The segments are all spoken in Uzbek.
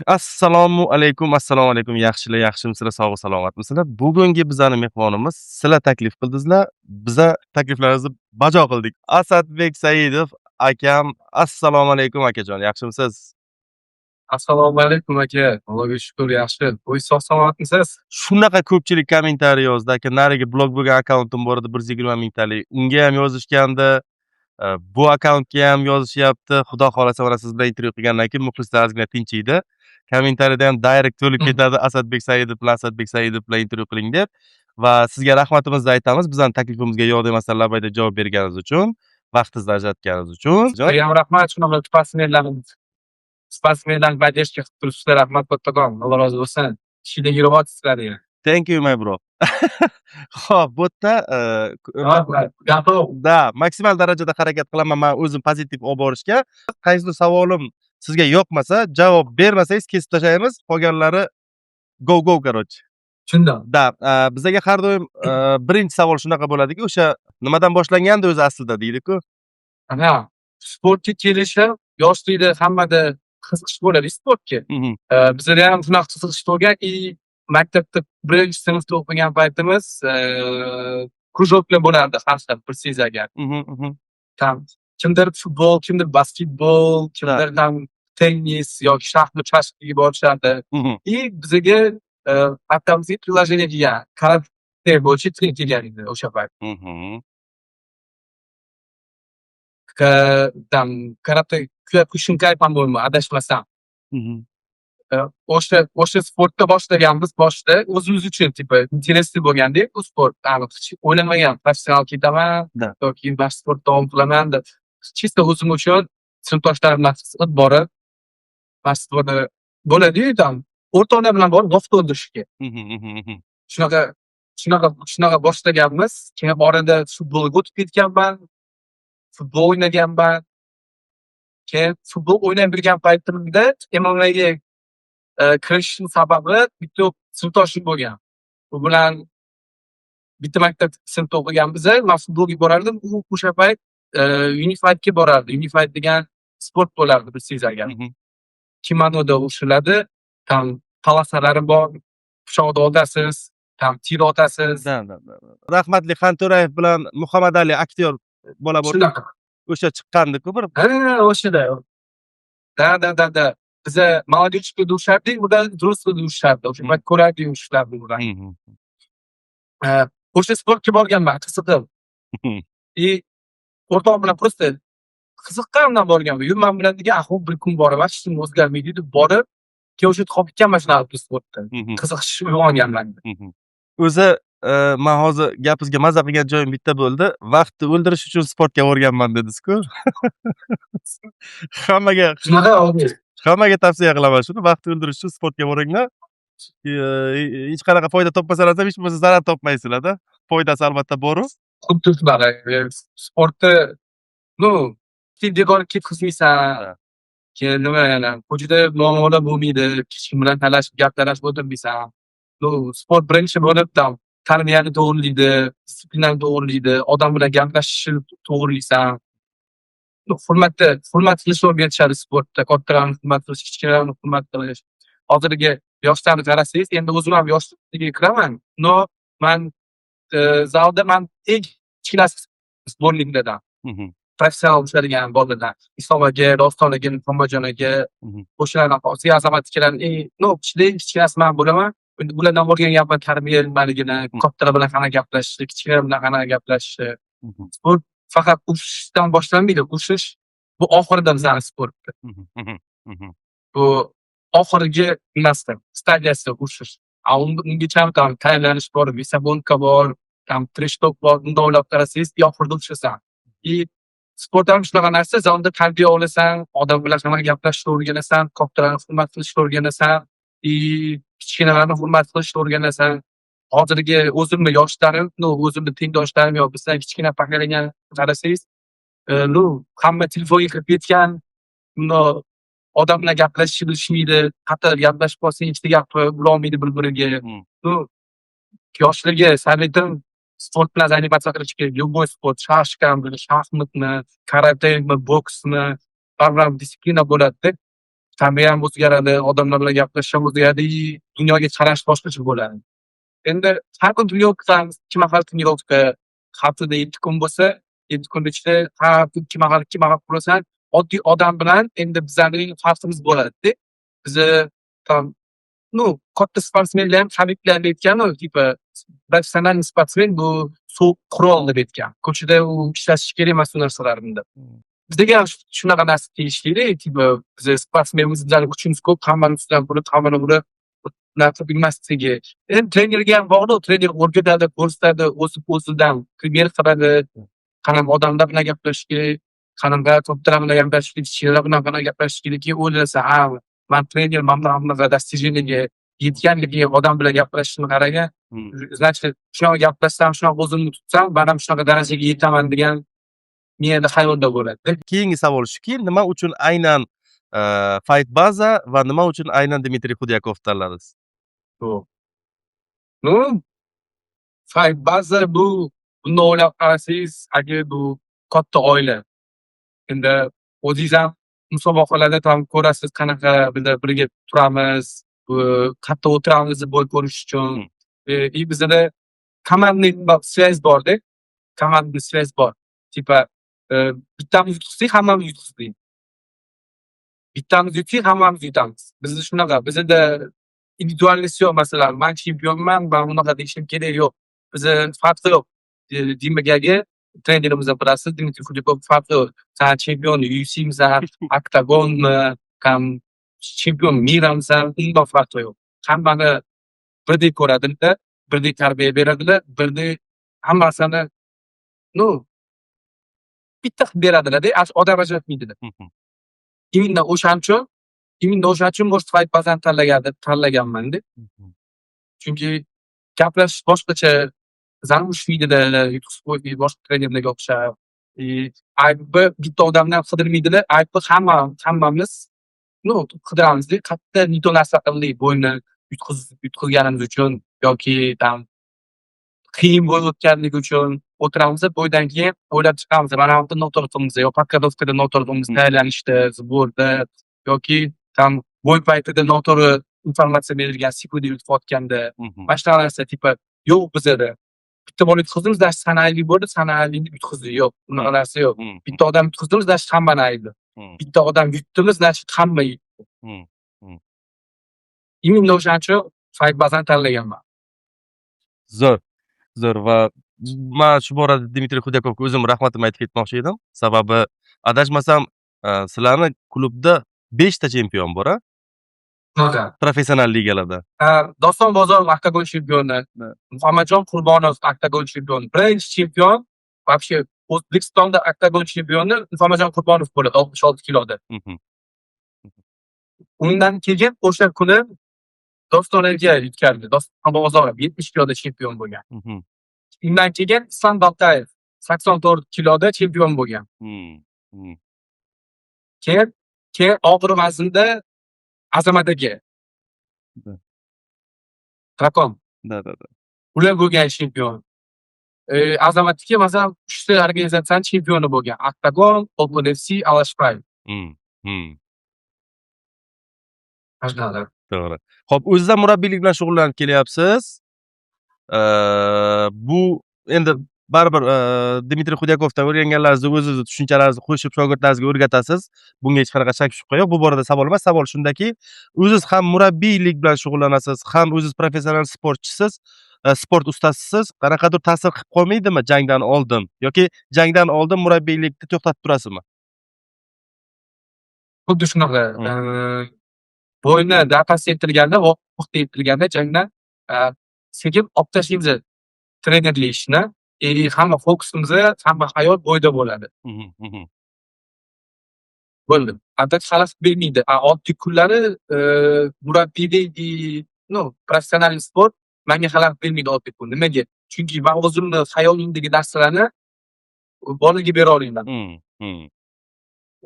Assalomu alaykum, assalomu alaykum. Yaxshilar, yaxshimisizlar, sog' salomatmisizlar? Bugungi bizani mehmonimiz, sizlar taklif qildingizlar, biza takliflaringizni bajo qildik. Asadbek Saidov akam, assalomu alaykum, akajon, yaxshimisiz? Assalomu alaykum, aka. Allohga shukur, yaxshi. O'zingiz sog' salomatmisiz? Shunaqa ko'pchilik kommentariy yozdi, aka. Narigi blog bo'lgan akkauntim bor edi, 120 mingtalik. Unga ham yozishgandi. Bu akkauntga ham yozishyapti. Xudo xohlasa, mana siz bilan intervyu qilgandan keyin muxlislar ozgina tinchiydi. Kommentariyada ham direct to'lib ketadi, Asadbek Saidov bilan, Asadbek Saidov bilan intervyu qiling deb. Va sizga rahmatimizni aytamiz, bizani taklifimizga yo'q demasdan labay deb javob berganingiz uchun, vaqtingizni ajratganingiz uchun. Sizga ham rahmat, shunaqa sportsmenlarni поддержка qilib turibsizlar. Rahmat kattakon. Alloh rozi bo'lsin. Ishinglarga yurib sizlarga. Thank you, my bro. Xo'p, bu yerda Готов. Да, maksimal darajada harakat qilaman man o'zim pozitiv olib borishga. Qaysidir savolim sizga yoqmasa, javob bermasangiz, kesib tashlaymiz. Qolganlari go go, короче. Tushundim. Да, bizaga har doim birinchi savol shunaqa bo'ladiki, o'sha nimadan boshlangandi o'zi aslida deydi-ku. Ana, sportga kelishim, yoshlikda hammada qiziqish bo'ladi sportga. Bizada ham shunaqa qiziqish bo'lgan и maktabda birinchi sinfda o'qigan paytimiz кружок lar bo'lardi har xil, bilsangiz agar. Mhm, mhm. Там kimdir futbol, kimdir basketbol, kimdir там tennis yoki shaxmat, shashkaga borishardi. И bizaga, maktabimizga приложение kelgan. Karate bo'yicha trener kelgan edi o'sha payt. Там karate Kyokushinkai, по-моему, adashmasam. O'sha sportda boshlaganmiz boshida o'zimiz uchun, типа интересный bo'lganda bu sport. Aniq hech o'ylamagan professional ketaman yoki mana shu sport davom qilaman deb. Чисто o'zim uchun sinfdoshlarim bilan qiziqib borib, mana shu sportda bo'ladi-yu, там o'rtoqlar bilan borib vaqt o'ldirishga. Mhm, mhm, mhm. Shunaqa boshlaganmiz. Keyin orada futbolga o'tib ketganman. Futbol o'ynaganman. Keyin futbol o'ynab yurgan paytimda MMAga kirishim sababi bitta sinfdoshim bo'lgan. U bilan bitta maktab sinfda o'qiganmiz. Man futbolga borardim. U o'sha payt Unifightga borardi. Unifight degan sport bo'lardi, bilsangiz agar. Kimonoda urushiladi. Там полоса lari bor. Pichoqda otasiz, там tir otasiz. Да, да, да. Rahmatli Xanto'rayev bilan Muhammadali aktyor bola bor. Shunaqa. O'sha chiqqandi-ku bir. Ha, o'shada. Да, да, да, да. Biza молодежка da urushardik, ular взрослый da urushardi. O'sha payt ko'rardik urushlarni ular. O'sha sportga borganman qiziqib. И o'rtog'im bilan просто qiziqqanimdan borganman. Yur, man bilan degan, "Xo'p, bir kun boraman, hech kim o'zgarmaydi" deb borib, keyin o'sha yerda qolib ketganman shunaqa sportda. Qiziqish uyg'ongan menda. O'zi man hozir gapingizga maza qilgan joyim bitta bo'ldi. Vaqtni o'ldirish uchun sportga borganman dedingiz-ku. Hammaga Shunaqa hozir. Hammaga tavsiya qilaman shuni. Vaqtni o'ldirish uchun sportga boringlar. Hech qanaqa foyda topmasalar ham, hech bo'lmasa zarar topmaysizlar-da. Foydasi albatta bor-u. Xuddi shunaqa. Sportda, ну, bekor ketkazmaysan. Keyin nima yana, ko'chada muammolar bo'lmaydi. Hech kim bilan talashib, gap talashib o'tirmaysan. Ну, sport birinchi bo'lib там tarbiyani to'g'rilaydi, disiplinani to'g'rilaydi, odam bilan gaplashishni to'g'rilaysan. Ну, hurmat qilishni o'rgatishadi sportda. Kattalarni hurmat qilish, kichkinalarni hurmat qilish. Hozirgi yoshlarni qarasangiz, endi o'zim ham yoshligiga kiraman. Но, man zalda man eng kichkinasi сборник lardan. Professional uchadigan bolalardan. Islom aka, Doston aka, Muhammadjon aka, o'shalardan qolsa, Azamat akalarni eng, ну, ichida eng kichkinasi man bo'laman. Endi ulardan o'rganganman tarbiya nimaligini, kattalar bilan qanaqa gaplashishni, kichkinalar bilan qanaqa gaplashishni. Sport faqat urushishdan boshlanmaydi. Urushish bu oxirida bizani sportda. Mhm, mhm, mhm. Bu oxirgi nimasi, stadiyasi urushish. A ungacha там tayyorlanish bor, весогонка bor, там трэш-ток bor. Bundoq o'ylab qarasangiz, oxirida urushasan. И sport ham shunaqa narsa, zalda tarbiya olasan, odam bilan qanaqa gaplashishni o'rganasan, kattalarni hurmat qilishni o'rganasan и kichkinalarni hurmat qilishni o'rganasan. Hozirgi o'zimni yoshlarim, ну, o'zimni tengdoshlarim yo bizdan kichkina поколение qarasangiz, ну, hamma telefonga kirib ketgan, bundoq odam bilan gaplashishni bilishmaydi. Qattiq gaplashib qolsang, ikkita gap bo'lolmaydi bir-biriga. Ну, yoshlarga совет im, sport bilan заниматься qilish kerak. Любой sport, shashkami, shaxmatmi, karatemi, boksmi, baribir ham дисциплина bo'ladi-da. Tarbiya ham o'zgaradi, odamlar bilan gaplashish ham o'zgaradi и dunyoga qarash boshqacha bo'ladi. Endi har kun тренировка qilamiz, ikki mahal тренировка, haftada 7 kun bo'lsa, 7 kunni ichida har kun ikki mahal, ikki mahal qilasan. Oddiy odam bilan endi bizlarning farqimiz bo'ladi-da. Biza там, ну, katta sportsmenlar ham, Habiblar ham aytganu, типа, профессиональный спортсмен bu sovuq qurol deb aytgan. Ko'chada u ishlatish kerak emas u narsalarni deb. Bizga ham shunaqa narsa deyish kerak, типа, biza sportsmenmiz, bizlarni kuchimiz ko'p, hammani ustidan kulib, hammani urib, narsa bilmasligi. Endi trenerga ham bog'liq, trener o'rgatadi, ko'rsatadi, o'zi o'zidan пример qiladi. Qanaqa odamlar bilan gaplashish kerak, qanaqa kattalar bilan gaplashish kerak, kichiklar bilan qanaqa gaplashish kerak, keyin o'ylasa, ha, man trener mana bunaqa bunaqa достижение ga yetganligi odam bilan gaplashishni qaragan, значит, shunaqa gaplashsam, shunaqa o'zimni tutsam, man ham shunaqa darajaga yetaman degan miyada xayolda bo'ladi. Keyingi savol shuki, nima uchun aynan Fight Baza va nima uchun aynan Dmitriy Xudyakov tanladingiz? Yo'q. Ну, Fight Baza bu, bundoq o'ylab qarasangiz, aka, bu katta oila. Endi o'zingiz ham musobaqalarda tam ko'rasiz, qanaqa biza birga turamiz, qayerda o'tiramiz бой ko'rish uchun. И bizada командный связь borda. Командный связь bor. Типа, bittamiz yutqizsak, hammamiz yutqizdik. Bittamiz yutsak, hammamiz yutamiz. Bizda shunaqa. Bizada индивидуальность yo'q, masalan, man chempionman, man unaqa deyishim kerak, yo'q. Biza farqi yo'q. Dimaga trenerimiz ham bilasiz, Dmitriy Xudyakov, farqi yo'q. San chempion UFCmisan, Oktagonmi, там чемпион мира misan, umuman farqi yo'q. Hammani birdek ko'radilar, birdek tarbiya beradilar, birdek hamma narsani, ну, bitta qilib beradilar-da, odam ajratmaydilar. Именно o'shaning uchun может Fight Bazani tanlaganman-da. Chunki gaplashish boshqacha, bizani urishmaydilar, yutqizib qo'ymaydi boshqa trenerlarga o'xshab. И aybni bitta odamdan qidirmaydilar, aybni hammamiz, ну, qidiramizda, qayerda не то narsa qildik бой ni yutqizganimiz uchun yoki там qiyin bo'lib o'tganligi uchun o'tiramiz, бой dan keyin o'ylab chiqamiz. Mana bu yerda noto'g'ri qilamiz yo подготовка da noto'g'ri qilamiz, tayyorlanishda, сбор da yoki там бой paytida noto'g'ri informatsiya berilgan, sekunda yutqizayotganda. Mana shunaqa narsa, типа, yo'q bizada. Bitta bola yutqizdim, значит, sani aybing bo'ldi, sani aybing deb yutqizdik. Yo'q, unaqa narsa yo'q. Bitta odam yutqizdim, значит, hammani aybi. Bitta odam yutdimi, значит, hamma yutdi. Именно o'shaning uchun Fight Bazani tanlaganman. Zo'r, zo'r. Va man shu borada Dmitriy Xudakovga o'zim rahmatimni aytib ketmoqchi edim. Sababi, adashmasam, sizlarni klubda 5 ta chempion bor, a? Shunaqa. Professional ligalarda. Doston Bozorov oktagon chempioni, Muhammadjon Qurbonov oktagon chempioni. Birinchi chempion вообще O'zbekistonda oktagon chempioni Muhammadjon Qurbonov bo'ladi 66 kiloda. Undan keyin o'sha kuni Doston aka yutgandi. Doston Bozorov 70 kiloda chempion bo'lgan. Undan keyin Islom Boltayev 84 kiloda chempion bo'lgan. Keyin og'ir vaznda Azamat aka. Drakon. Да, да, да. Ular bo'lgan chempion. Azamatniki, masalan, 3 ta organizatsiyani chempioni bo'lgan. Oktagon, Open FC, Alash Pride. Mana shunaqa. To'g'ri. Xo'p, o'ziz ham murabbiylik bilan shug'ullanib kelyapsiz. Bu endi baribir Dmitriy Xudakovdan o'rganganlaringizni, o'zingizni tushunchalaringizni qo'shib shogirdlaringizga o'rgatasiz. Bunga hech qanaqa shak shubha yo'q. Bu borada savol emas. Savol shundaki, o'ziz ham murabbiylik bilan shug'ullanasiz, ham o'ziz professional sportchisiz, sport ustasisiz. Qanaqadir ta'sir qilib qolmaydimi jangdan oldin yoki jangdan oldin murabbiylikni to'xtatib turasizmi? Xuddi shunaqa. Бой ni daqiqasi yetilganda, vaqti yetilganda jangdan sekin olib tashlaymiz trenerlik ishni. И hamma fokusimiz, hamma hayot бой da bo'ladi. Mhm, mhm. Bo'ldi. А так xalaqit bermaydi. A oddiy kunlari murabbiylik и, ну, профессиональный sport menga xalaqit bermaydi oddiy kun. Nimaga? Chunki man o'zimni xayolimdagi narsalarni bolaga bera olmayman.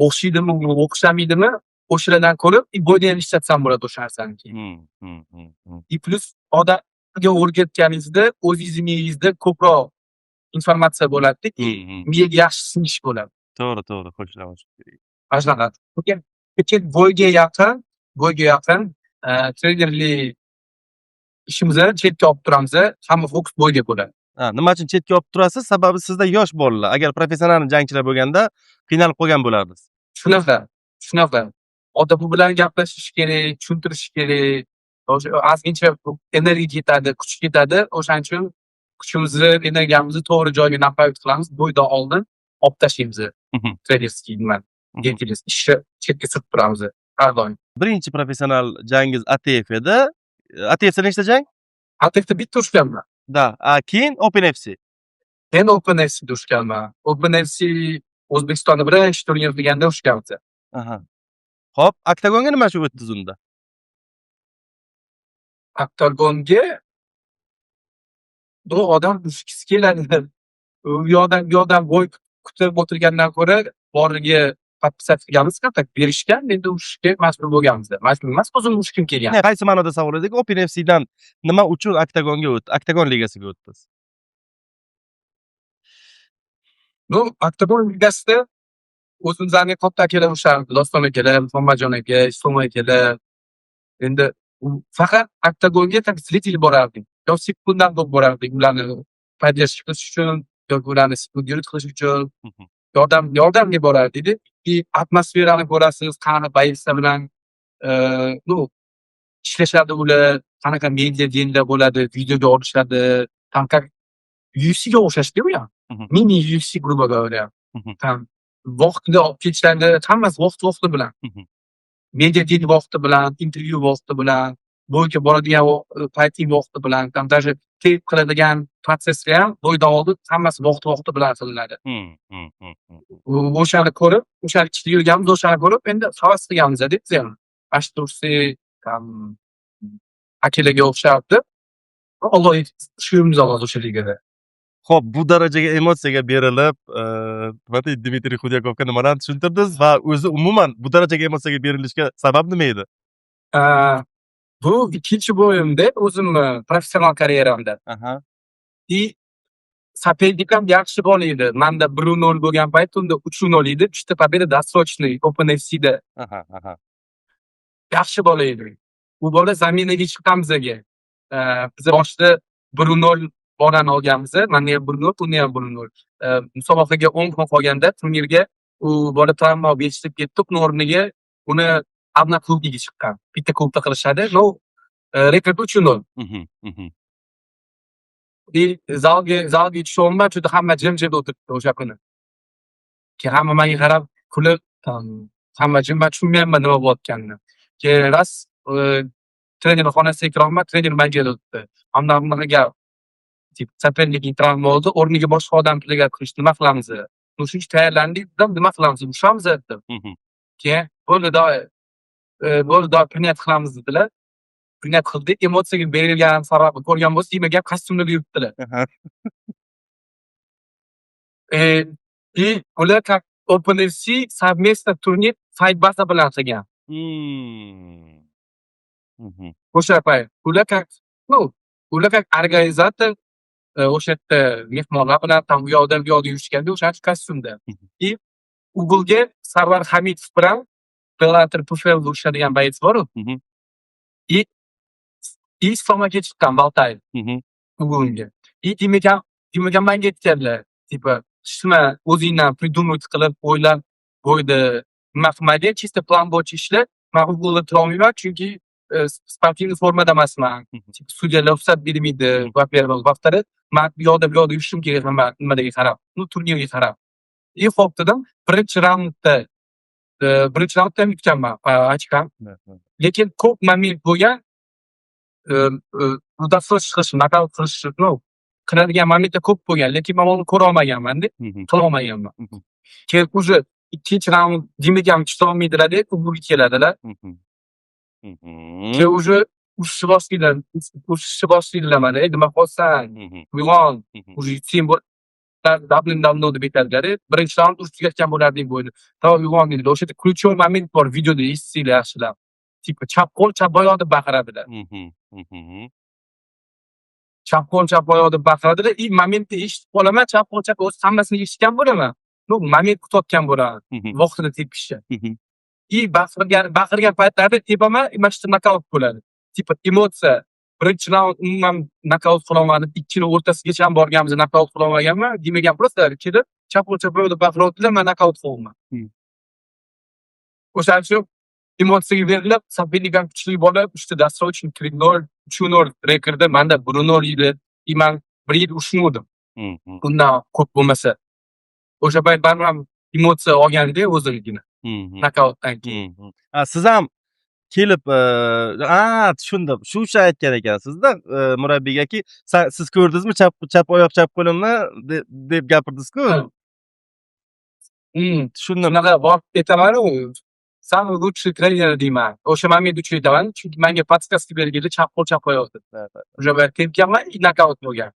O'xshaydimi, o'xshamaydimi, o'shalardan ko'rib, и бой da ham ishlatsam bo'ladi o'sha narsani keyin. Hmm, hmm, hmm, hmm. И плюс odamga o'rgatganingizda o'zingizni miyangizda ko'proq informatsiya bo'ladida, Hmm, hmm. miyaga yaxshi singish bo'ladi. To'g'ri, to'g'ri, qo'shilaman shu fikriga. Mana shunaqa. Lekin бой ga yaqin trenerli ishimizni chetga olib turamiz, hamma fokus бой ga bo'ladi. Ha, nima uchun chetga olib turasiz? Sababi sizda yosh bolalar. Agar professional jangchilar bo'lganda, qiynalib qolgan bo'lardingiz. Shunaqa. Ota bu bilan gaplashish kerak, tushuntirish kerak. O'sha ozgincha energiya ketadi, kuch ketadi. O'shaning uchun kuchimizni, energiyamizni to'g'ri joyga направить qilamiz. Бой dan oldin olib tashlaymiz. Тренерский nima, деятельность, ishni chetga surib turamiz har doim. Birinchi professional jangingiz ATF edi. ATFda nechta jang? ATFda bitta urushganman. Да. A, keyin Open FC. Men Open FCda urushganman. Open FC O'zbekistonda birinchi turnir qilganda urushganmiz. Aha. Xo'p, oktagonga nima uchun o'tdingiz unda? Oktagonga bu odam urushgisi keladi. U yoqdan bu yoqdan бой kutib o'tirgandan ko'ra, boriga подписать qilganmiz, kontrakt berishgan, endi urushishga majbur bo'lganmiz. Majbur emas, o'zim urushgim kelgan. Ne, qaysi ma'noda savol edik? Open FCdan nima uchun oktagonga o'tdi? Oktagon ligasiga o'tdingiz? Ну, oktagon ligasida o'zimizlarning katta akalar urushardi. Doston akalar, Muhammadjon aka, Islom akalar. Endi u faqat oktagonga как зритель borardik. Yo секундант bo'lib borardik ularni поддержка qilish uchun yoki ularni секундировать qilish uchun yordamga borardik. И atmosferani ko'rasiz, qanaqa боец lar bilan ну, ishlashadi ular, qanaqa media день lar bo'ladi, videoga olishadi. Там как UFCga o'xshashda u ham. Mini UFC, грубо говоря. Там vaqtida olib ketishadi, hammasi vaqti vaqti bilan. Media день vaqti bilan, intervyu vaqti bilan, бой ga boradigan payting vaqti bilan, там даже teyp qiladigan protsessga ham бой dan oldin hammasi vaqti vaqti bilan qilinadi. Hmm, hmm, hmm, hmm. O'shani ko'rib, o'shani ichida yurganmiz, o'shani ko'rib, endi havas qilganmiz-da biz ham. Mana shu tursak, там akalarga o'xshab deb, Alloh tushirimiz o'sha ligada. Xo'p, bu darajaga emotsiyaga berilib, nima deydi, Dmitriy Xudakovga nimalarni tushuntirdingiz va o'zi umuman bu darajaga emotsiyaga berilishga sabab nima edi? Bu ikkinchi бой imda o'zimni professional karyeramda. И соперник ham yaxshi bola edi. Manda 1-0 bo'lgan payt unda 3-0 edi. 3 ta победа досрочный Open FCda. Aha, aha. Yaxshi bola edi. U bola замена ga chiqqan bizaga. Biz boshida 1-0 bolani olganmiz. Menda ham 1-0, unda ham 1-0. Musobaqaga 10 kun qolganda turnirga u bola travma olib yetishib ketdi. Uni o'rniga uni одноклубник ga chiqqan. Bitta klubda qilishadi. Но, rekord 3-0. Mhm, mhm. И zalga tushyapman, juda hamma jimjit o'tiribdi o'sha kuni. Keyin hamma menga qarab kulib, там hamma jim, man tushunmayapman nima bo'layotganini. Keyin ras trener xonasiga kiryapman, trener menga aytyapti: "Mana bunaqa gap. Тип соперник ing travma oldi, o'rniga boshqa odam предлагать qilishdi, nima qilamiz?" Ну, shuncha tayyorlandik, dedim, nima qilamiz? Urushamiz dedim. Keyin bo'ldi, давай, bo'ldi, давай, принять qilamiz dedilar. Принять qildik. Emotsiyaga berilganim sababli ko'rgan bo'lsa, demak, gap kostyumlarda yuribdilar. И ular как Open FC совместно turnir Fight Baza bilan qilgan. O'sha payt. Ular как, ну, ular как организатор o'sha yerda mehmonlar bilan там u yoqdan bu yoqda yurishganda, o'shaning uchun kostyumda. И угол ga Sarvar Hamidov bilan Bellator PFL urushadigan боец bor-u. И Islom aka chiqqan, Boltayev угол ga. И demak, menga aytganlar, типа, hech nima o'zingdan придумать qilib, o'ylab бой da nima qilmaydi, чисто plan bo'yicha ishla. Man угол da turolmayman, chunki спортивный formada emasman. Sudyalar ruxsat bermaydi, во-первых. Во-вторых, man u yoqda bu yoqda yurishim kerak nima nimalarga qarab, ну, turnirga qarab. И xo'p dedim. Birinchi raundda ham yutganman по очкам. Lekin ko'p moment bo'lgan, досрочно chiqish, nokaut qilish, ну, qiladigan momentlar ko'p bo'lgan, lekin man uni ko'ra olmaganman-da, qila olmaganman. Keyin уже ikkinchi raund Dimaga ham chidolmaydilar deb угол ga keladilar. Keyin уже urushishni boshlaydilar, urushishni boshlaydilar mana, "Ey, nima qilyapsan? Uyg'on, уже yutsang давным-давно" deb aytadilar. Birinchi raund urush tugatgan bo'lardik бой ni. "Tamom, uyg'on" deydilar. O'sha yerda ключевой moment bor, videoda eshitsanglar yaxshilab. Типа chap qo'l, chap oyoq deb baqiradilar. Mhm, mhm. Chap qo'l, chap oyoq deb baqiradilar и momentda eshitib qolaman, chap qo'l, chap o'zi hammasini eshitgan bo'laman. Ну, moment kutayotgan bo'laman. Vaqtida tepishni. И И baqirgan paytlarida tepaman, mana shu nokaut bo'ladi. Типа emotsiya. Birinchi raund umuman nokaut qilolmadim. Ikkini o'rtasigacha ham borganmiz, nokaut qilolmaganman. Demak, просто kelib, chap qo'l, chap qo'l deb baqiryaptilar, man nokaut qilyapman. O'shaning uchun emotsiyaga berilib, соперник ham kuchli bola, uchta досрочный 3-0, 3-0 rekordi, manda 1-0 edi. И man bir yil urushmadim. Undan ko'p bo'lmasa. O'sha payt baribir ham emotsiya olganda o'zimgina. Nokautdan keyin. Ha, siz ham kelib, a, tushundim. Shu uchun aytgan ekansizda, murabbiygaki, siz ko'rdingizmi chap oyoq, chap qo'limni deb gapirdiz-ku. Tushundim. Shunaqa borib aytamanu, "Самый лучший тренер" deyman. O'sha момент uchun aytaman, chunki menga подсказка berganda chap qo'l, chap oyoq deb. O'sha payt tepganman, и nokaut bo'lgan.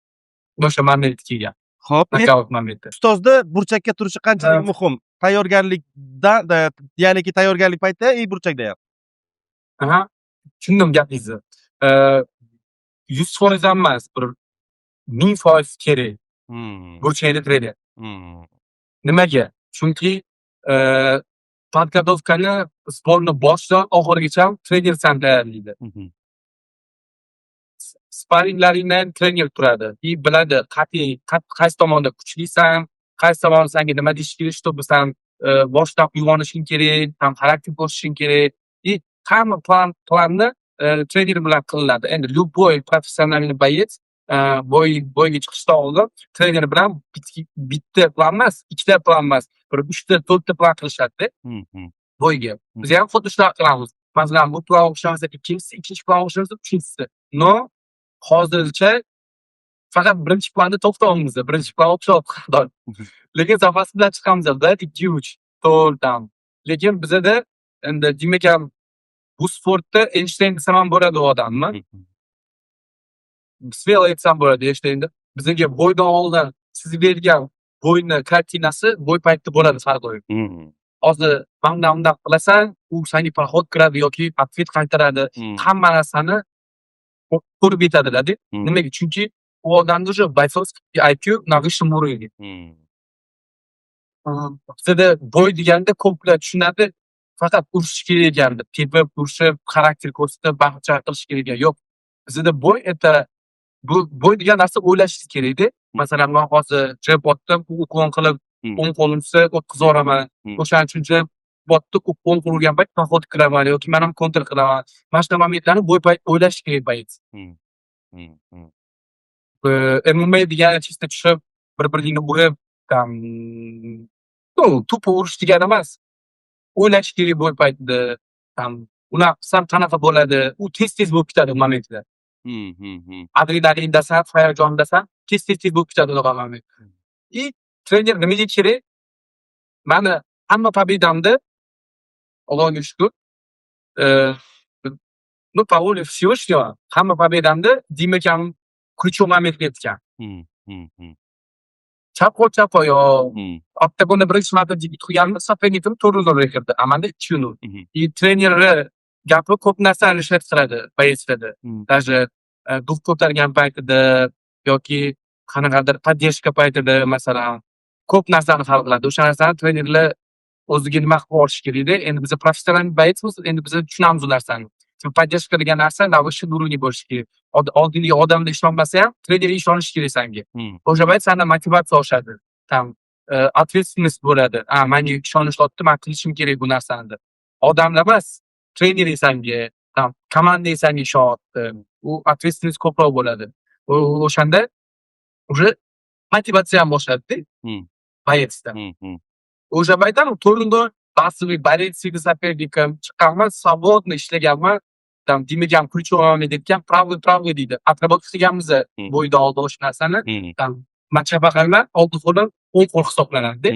O'sha moment kelgan. Xo'p, Nokaut momenti. Ustozda burchakka turishi qanchalik muhim? Tayyorgarlikda, ya'niki tayyorgarlik paytida и burchakda ham. Aha, tushundim gapingizni. 100% ham emas, bir 1000% kerak burchakda trener. Nimaga? Chunki подготовка ni, сбор ni boshidan oxirigacha trener sani tayyorlaydi. Sparinglaringda ham trener turadi и biladi qat'iy qaysi tomonda kuchlisan, qaysi tomon sanga nima deyish kerak, чтобы san boshidan uyg'onishing kerak, там xarakter ko'rsatishing kerak. И hamma planni trener bilan qilinadi. Endi любой профессиональный боец бой ga chiqishdan oldin trener bilan bitta plan emas, ikkita plan emas, bir uchta, to'rtta plan qilishadi-da бой ga. Biz ham xuddi shunaqa qilamiz. Masalan, bu plan o'xshamasa ikkinchisi, ikkinchi plan o'xshamasa uchinchisi. Но hozircha faqat birinchi planda to'xtayapmiz. Birinchi plan o'xshyapti har doim. Lekin запас bilan chiqamiz, 2, 3, 4 там. Lekin bizada endi demak ham bu sportda Eynshteyn desam ham bo'ladi u odamni. Смело aytsam bo'ladi Eynshteyn deb. Bizga бой dan oldin chizib bergan бой ni kartinasi бой paytida bo'ladi har doim. Hozir mana bunday bunday qilasan, u senga проход kiradi yoki ответ qaytaradi. Hamma narsani ko'rib yetadilar-da. Nimaga? Chunki u odamda уже бойцовский IQ на высшем уровне. Bizada бой deganda ko'plar tushunadi, faqat urushish kerak ekan deb, tepib, urishib, xarakter ko'rsatib, baqir-chaqir qilish kerak ekan. Yo'q. Bizada бой это bu бой degan narsa o'ylashingiz kerakda. Masalan, man hozir jeb otdim, u уклон qilib, o'ng qo'lim tutsa o'tkazib yuboraman. O'shaning uchun jeb botdi, o'ng qo'l urgan payt проход kiraman yoki man ham kontr qilaman. Mana shunaqa momentlarni бой payt o'ylash kerak боец. MMA degani чисто tushib, bir-biringni urib, там, ну, тупо urush degani emas. O'ylash kerak бой paytida, там, unaqa qilsam qanaqa bo'ladi? U tez-tez bo'lib ketadi u momentlar. Adrenalindasan, hayajondasan, tez-tez tez bo'lib ketadi unaqa moment. И trener nimaga kerak? Mani hamma победа mda, Allohga shukur, ну, по воле Всевышнего, hamma победа mda Dima akam ключевой momentga yetgan. Chap qo'l, chap oyoq. Oktagonda birinchi marta debyut qilganimda соперник im 4-0 rekordda, a manda 2-0. И trenerni gapi ko'p narsani решать qiladi боец larda. Даже дух ko'targan paytida yoki qanaqadir поддержка paytida, masalan, ko'p narsani hal qiladi. O'sha narsani trenerlar o'ziga nima qilib olishi kerakda. Endi biz professional боец miz, endi biz tushunamiz u narsani. Поддержка degan narsa на высшем уровне bo'lishi kerak. Oldingi odamda ishonmasa ham, trenerga ishonishi kerak sanga. O'sha payt sanda motivatsiya oshadi. Там ответственность bo'ladi. A, manga ishonishyapti, man qilishim kerak bu narsani deb. Odamlar emas, trenering sanga, там komandang sanga ishonyapti. U ответственность ko'proq bo'ladi. O'shanda уже motivatsiya ham oshadi-da боец da. O'sha payt ham to'g'ri базовый борец соперником chiqqanman, свободно ishlaganman. Там Dimaga ham ключевой момент aytgan, правый, правый deydi. Отработка qilganmiz бой dan oldin o'sha narsani. Там man chapaqayman, oldi qo'lim o'ng qo'l hisoblanadi-da.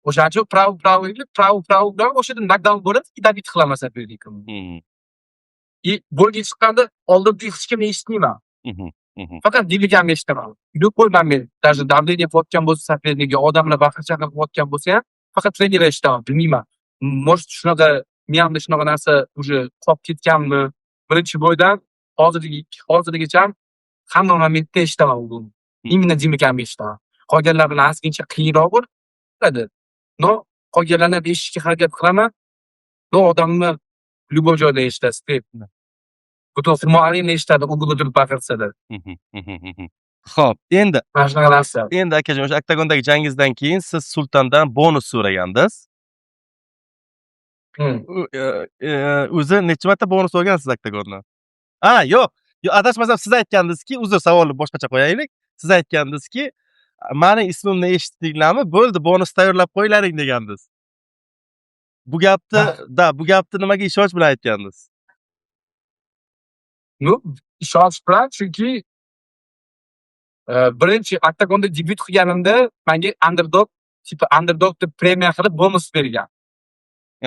O'shaning uchun правый, правый, правый, правый bilan o'sha yerda nokdaun bo'ladi, и добить qilaman соперник imni. И бой ga chiqqanda oldin hech kimni eshitmayman. Faqat Dimagamni eshitaman. Любой момент, даже давление qilayotgan bo'lsa соперник ga, odamlar baqir-chaqir qilayotgan bo'lsa ham, faqat trener eshitaman, bilmayman. Может, shunaqa miyamda shunaqa narsa уже qolib ketganmi? Birinchi бой dan hozirgacha hamma momentda eshitaman uni. Именно Dimagamni eshitaman. Qolganlar bilan ozgincha qiyinroq bo'ladi. Но Qolganlarni ham eshitishga harakat qilaman. Но odamni любой joyda eshitasiz. Butun Humo Arena eshitadi, угол da turib baqirsalar. Mhm, mhm, mhm. Xo'p, endi Mana shunaqa narsa. Endi, akajon, o'sha oktagondagi jangingizdan keyin siz Sultondan bonus so'ragandiz. U o'zi necha marta bonus olgansiz oktagondan? A, yo'q, yo'q, adashmasam, siz aytgandingizki, uzr, savolni boshqacha qo'yaylik. Siz aytgandingizki, mani ismimni eshitdinglarmi, bo'ldi, bonus tayyorlab qo'ylaring degandiz. Bu gapni, да, bu gapni nimaga ishonch bilan aytgandingiz? Ну, ishonch bilan, chunki birinchi oktagonda debyut qilganimda menga underdog, типа underdog deb premiya qilib bonus bergan.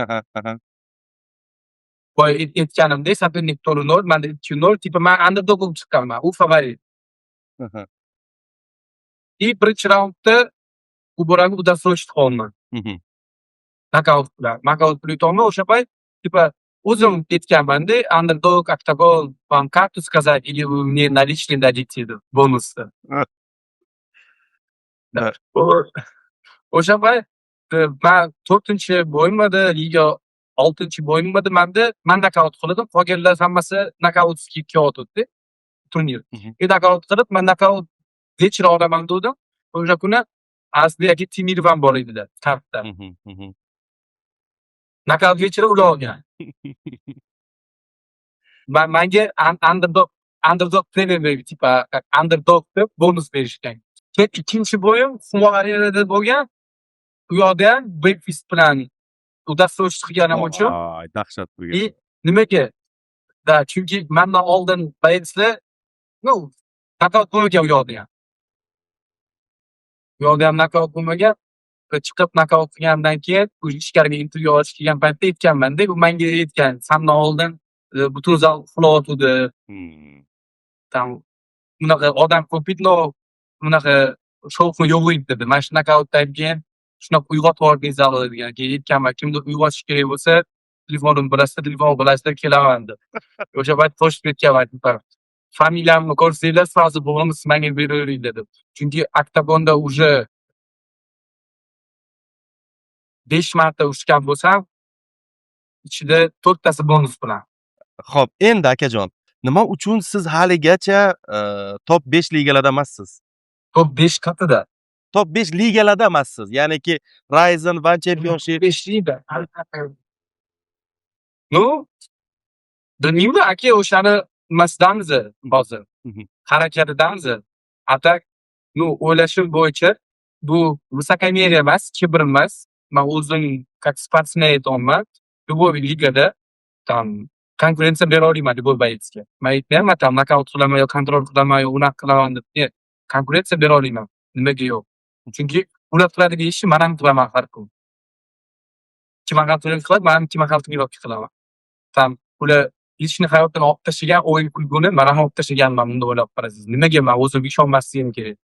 Aha, aha. Boya aytganimdek, соперник 4-0, manda 2-0, типа man underdog bo'lib chiqqanman, u favorit. И birinchi raundda u bolani досрочно qilyapman. Nokaut bilan. Nokaut bilan yutyapman. O'sha payt типа o'zim aytganmanda, underdog, oktagon, вам карту сказать или вы мне наличные дадите deb bonusni. O'sha payt man to'rtinchi бой midi, liga oltinchi бой midi manda, man nokaut qildim. Qolganlar hammasi nokautskiy kelyotgandi turnir. И nokaut qilib, man nokaut вечера olaman degandim. O'sha kuni Asli aka Temirov ham bor edilar kardda. Mhm, mhm. Nokaut вечера ular olgan. Manga underdog premiya berdi, типа как underdog deb bonus berishgan. Keyin ikkinchi бой im Humo Arenada bo'lgan. U yoqda ham backfist bilan досрочно qilganim uchun Voy, dahshat bo'lgan. И nimaga? Да, chunki mandan oldin боец lar, ну, nokaut bo'lmagan u yoqda ham. U yoqda ham nokaut bo'lmagan. Va chiqib nokaut qilgandan keyin уже ichkariga intervyu olishga kelgan paytda aytganman-da, u menga aytgan, sandan oldin butun zal uxlayotgandi. Там bunaqa odam ko'p edi, но bunaqa shovqin yo'q edi dedi. Mana shu nokautdan keyin shunaqa uyg'otib yubordingiz zalni degan. Keyin aytganman, kimdir uyg'otish kerak bo'lsa, telefonimni bilasizlar, telefon qilasizlar, kelaman deb. O'sha payt qo'shib aytganman, familiyamni ko'rsanglar, сразу bonus menga beraveringlar deb. Chunki oktagonda уже 5 marta urushgan bo'lsam, ichida to'rttasi bonus bilan. Xo'p, endi, akajon, nima uchun siz haligacha top 5 ligalarda emassiz? Top 5 qatida. Top 5 ligalarda emassiz. Ya'niki Rizin, One Championship. 5 liga. Ну, bilmayman, aka, o'shani nimasidamiz hozir. Harakatidamiz. А так, ну, o'ylashim bo'yicha bu высокомерие emas, kibr emas. Man o'zim как sportsmen aytyapman. Любой ligada там konkurensiya bera olaman любой боец ga. Man aytmayapman там nokaut qilaman yo kontrol qilaman yo unaqa qilaman deb. Нет, konkurensiya bera olaman. Nimaga yo'q? Chunki ular qiladigan ishni man ham qilaman har kun. Kim qanaqa qiladi, man ham kim qanaqa тренировка qilaman. Там ular личный hayotini olib tashlagan o'yin kulguni man ham olib tashlaganman bunday o'ylab qarasangiz. Nimaga man o'zimga ishonmasligim kerak?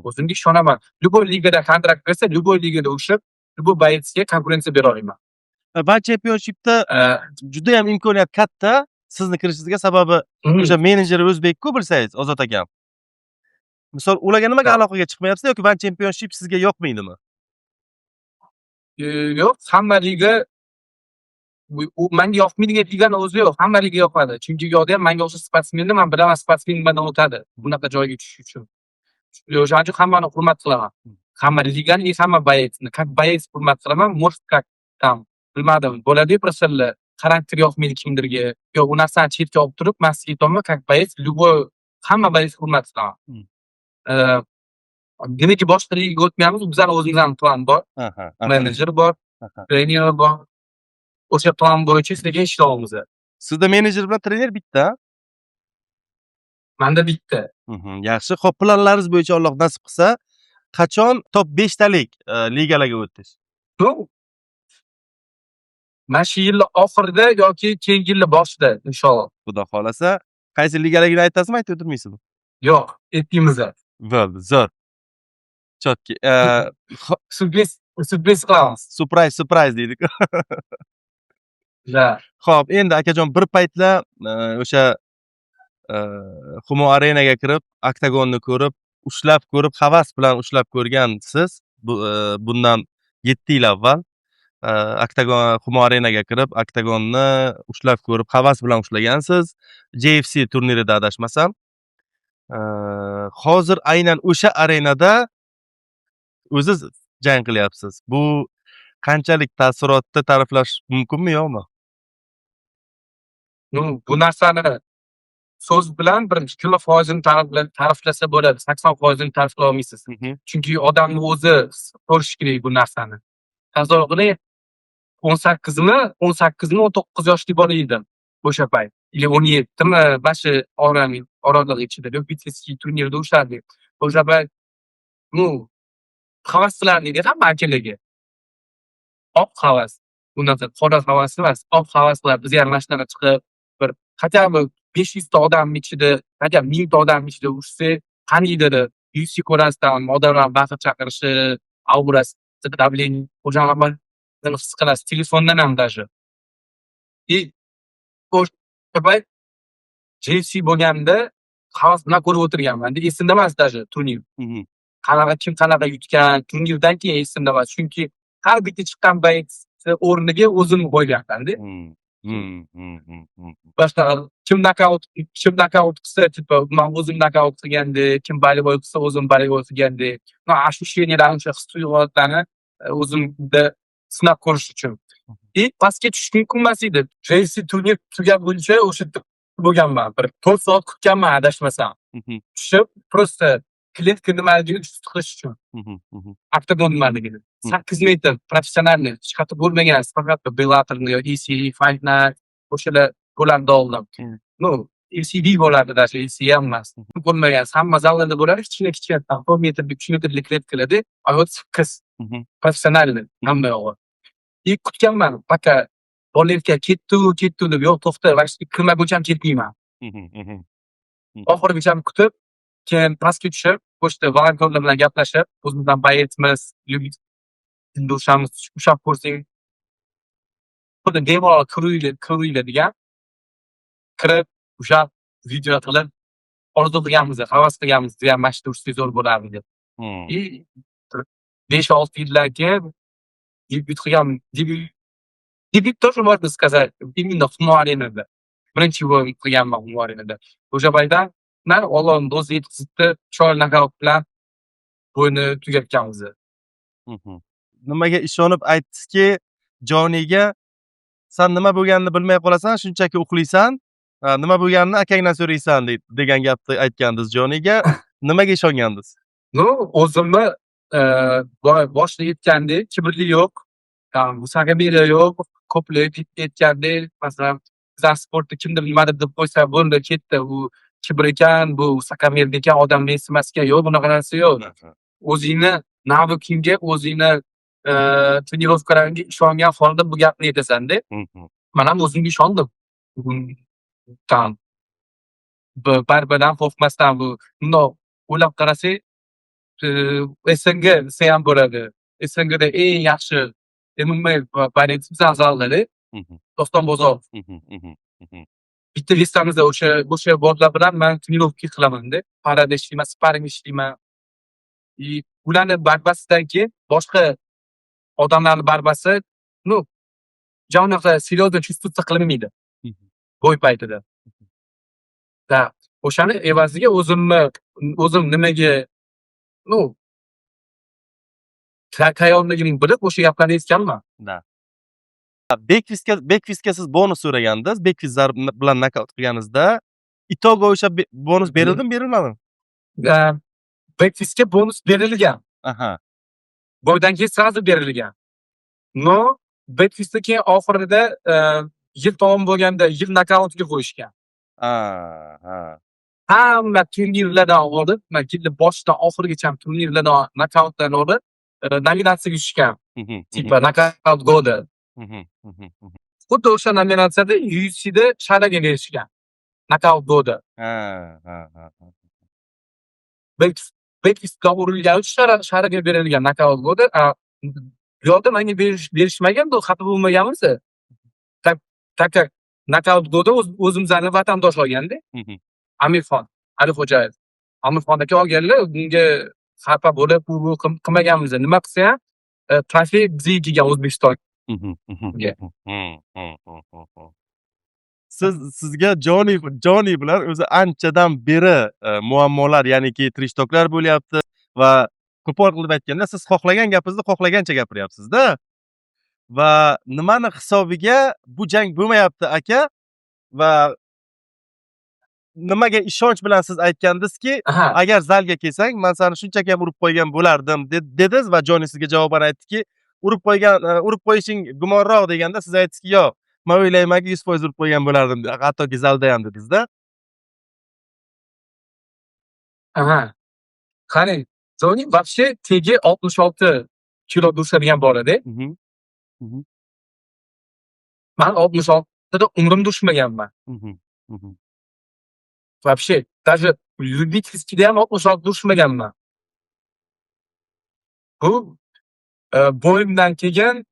O'zimga ishonaman. Любой ligada kontrakt bersa, любой ligada urushib, любой боец ga konkurensiya bera olaman. One Championshipda juda ham imkoniyat katta sizni kirishingizga, sababi o'sha menejeri o'zbek-ku, bilsangiz, Ozod akam. Misol, ularga nimaga aloqaga chiqmayapsiz yoki One Championship sizga yoqmaydimi? Yo'q, hamma liga u menga yoqmaydigan ligani o'zi yo'q. Hamma liga yoqadi. Chunki u yoqda ham menga o'xshash sportsmenni man bilaman, sportsmen nimadan o'tadi bunaqa joyga tushish uchun. O'shaning uchun hammani hurmat qilaman. Hamma ligani и hamma боец ni. Как боец hurmat qilaman, может, как там bilmadim, bo'ladi-yu просто xarakter yoqmaydi kimdirga. Yo'q, u narsani chetga olib turib, man sizga aytyapman, как боец, любой hamma боец hurmat qilaman. Demakki, boshqa ligaga o'tmayapmiz. Bizani o'zimizni plan bor. Aha, aha. Menejer bor, trener bor. O'sha plan bo'yicha sekin ishlayapmiz. Sizda menejer bilan trener bitta? Manda bitta. Yaxshi. Xo'p, planlaringiz bo'yicha, Alloh nasib qilsa, qachon top 5 talik ligalarga o'tish? Ну, mana shu yilni oxirida yoki keyingi yilni boshida, inshaalloh. Xudo xohlasa. Qaysi ligaligini aytasizmi, aytib o'tirmaysizmi? Yo'q, aytmaymiz. Bo'ldi, zo'r. Чётки. Syurpriz, syurpriz qilamiz. Surprise, surprise deydi-ku. Да. Xo'p, endi, akajon, bir paytlar o'sha Humo Arenaga kirib, oktagonni ko'rib, ushlab ko'rib, havas bilan ushlab ko'rgansiz. Bu bundan 7 yil avval. Oktagon, Humo Arenaga kirib, oktagonni ushlab ko'rib, havas bilan ushlagansiz. JFC turnirida, adashmasam. Hozir aynan o'sha arenada o'ziz jang qilyapsiz. Bu qanchalik taassurotni ta'riflash mumkinmi, yo'qmi? Ну, bu narsani so'z bilan bir 20%ini ta'riflasa bo'ladi, 80%ini ta'riflay olmaysiz. Chunki odamni o'zi his ko'rishi kerak bu narsani. Tasavvur qiling, 18mi, 18mi, 19 yoshli bola edim o'sha payt. Или 17mi, mana shu oraliq ichida любительский turnirda ushardik. O'sha payt, ну, havas qilardik hamma akalarga. Oq havas. Unaqa qora havas emas, oq havas qilardik. Biz ham mana shunaqa chiqib, bir хотя бы 500 ta odamni ichida, хотя бы 1000 ta odamni ichida urishsak, qaniydi. UFC ko'rasiz, там odamlar baqirib chaqirishi, aurasi, давление, o'shani hammasini his qilasiz, telefondan ham даже. И o'sha payt JFC bo'lganda havas bilan ko'rib o'tirganman. Esimda emas даже turnir. Qanaqa, kim qanaqa yutgan, turnirdan keyin esimda emas. Chunki har bitta chiqqan боец o'rniga o'zimni qo'yganman-da. Boshqa kim nokaut qilsa, типа man o'zim nokaut qilgandek, kim болевой qilsa, o'zim болевой qilgandek. Ну, ощущения larni, o'sha his tuyg'ularni o'zimda sinab ko'rish uchun. И pastga tushish mumkin emas edi. JFC turnir tugaguncha o'sha yerda bo'lganman. Bir 4 soat kutganman, adashmasam. Tushib, просто клетка nimaligini чувств qilish uchun. Mhm, mhm. Oktagon nimaligini. 8 metr профессиональный, hech qayerda bo'lmagan, faqat Bellatorni yo ECA, Fight Night o'shalar bo'lardi oldin. Ну, ACB bo'lardi даже, ACA ham emas. Bo'lmagan, hamma zallarda bo'ladi, kichkina kichkina, 4 metrlik, 3 metrlik клетка larda, а вот 8 профессиональный hamma yog'i. И kutganman, пока bolalar ketdi, ketdi deb, yo'q, to'xta, mana shu kirmaguncha ham ketmayman. Mhm, mhm. Oxirigacha kutib, keyin pastga tushib, pochta volontyorlar bilan gaplashib, o'zimizdan боец miz, urishamiz, ushlab ko'rsang, xuddi bemalol kiringlar, kiringlar degan. Kirib, ushlab, video qilib, orzu qilganmiz, havas qilganmiz, degan mana shu urishsak zo'r bo'lardi deb. И 5-6 yildan keyin debyut qilgan, debyut тоже можно сказать, именно Humo Arenada. Birinchi бой qilganman Humo Arenada. O'sha paytdan Allohning o'zi yetkazibdi, chiroyli nokaut bilan бой ni tugatganmiz. Nimaga ishonib aytdingizki, Joniga "San nima bo'lganini bilmay qolasan, shunchaki uxlaysan, nima bo'lganini akangdan so'raysan" degan gapni aytgandingiz Joniga. Nimaga ishongandingiz? Ну, o'zimni boya boshida aytgandek, kibrli yo'q, высокомерие yo'q, ko'plar aytgandek, masalan, bizlar sportda kimdir nimadir deb qo'ysa, bo'ldi, ketdi, u kibr ekan, bu высокомерный ekan, odam mensimas ekan. Yo'q, bunaqa narsa yo'q. O'zingni навык ingga, o'zingni тренировка laringga ishongan holda bu gapni aytasan-da. Man ham o'zimga ishondim. Там борьба dan qo'rqmasdan, bu bundoq o'ylab qarasak, СНГ desa ham bo'ladi. СНГ da eng yaxshi MMA борец bizani zalda-da. Doston Bozorov. Mhm, mhm, mhm. Bitta вес damizda o'sha bolalar bilan man тренировка qilaman-da. Пара da ishlayman, sparing ishlayman. И ularni борьба sidan keyin boshqa odamlarni борьба si, ну, ja unaqa серьезно чувствоваться qilinmaydi бой paytida. Да, o'shani evaziga o'zimni o'zim nimaga, ну, tayyorligimni bilib, o'sha gaplarni aytganman. Да. Bekvistga siz bonus so'ragandingiz. Bekvist zarb bilan nokaut qilganingizda итого o'sha bonus berildimi, berilmadimi? Bekvistga bonus berilgan. Бой dan keyin сразу berilgan. Но Bekvistga keyin oxirida, yil tamom bo'lganda yil nokautiga qo'yishgan. Ha, ha. Hamma turnirlardan olib, man yilni boshidan oxirigacha turnirlardan nokautlarni olib, nominatsiyaga tushgan. Типа нокаут года. Mhm, mhm, mhm. Xuddi o'sha nominatsiyada UFCda Sharaga berishgan. Нокаут года. Ha, ha, ha, ha. Bekvistga urilgani uchun Sharaga berilgan нокаут года. A bu yoqda menga berishmagan, bu xafa bo'lmaganmiz. Так как нокаут года o'zimizni vatandosh olganda. Amirxon Alixo'jayev. Amirxon aka olganlar, bunga xafa bo'lib, u bu qilmaganmiz. Nima qilsa ham, trofey bizga kelgan, O'zbekistonga. Mhm, mhm, Ga. mhm, mhm, mhm, mhm. Sizga Joni bilan o'zi anchadan beri muammolar, ya'niki trash talklar bo'lyapti va qo'pol qilib aytganda, siz xohlagan gapingizni xohlagancha gapiryapsiz-da. Va nimani hisobiga bu jang bo'lmayapti, aka? Va nimaga ishonch bilan siz aytgandingizki, "Agar zalga kelsang, man seni shunchaki ham urib qo'ygan bo'lardim", dedingiz va Joni sizga javoban aytdiki, "Urib qo'ygan, urib qo'yishing gumonroq", deganda siz aytdingizki, "Yo'q, man o'ylaymanki, 100% urib qo'ygan bo'lardim, hattoki zalda ham", dedingiz-da. Aha. Qarang, Joni вообще tegi 66 kilo urishadigan bolada. Mhm. Mhm. Man 66 da umrimda urishmaganman. Mhm. Mhm. Вообще, даже любительский da ham 66 da urishmaganman. Bu бой imdan keyin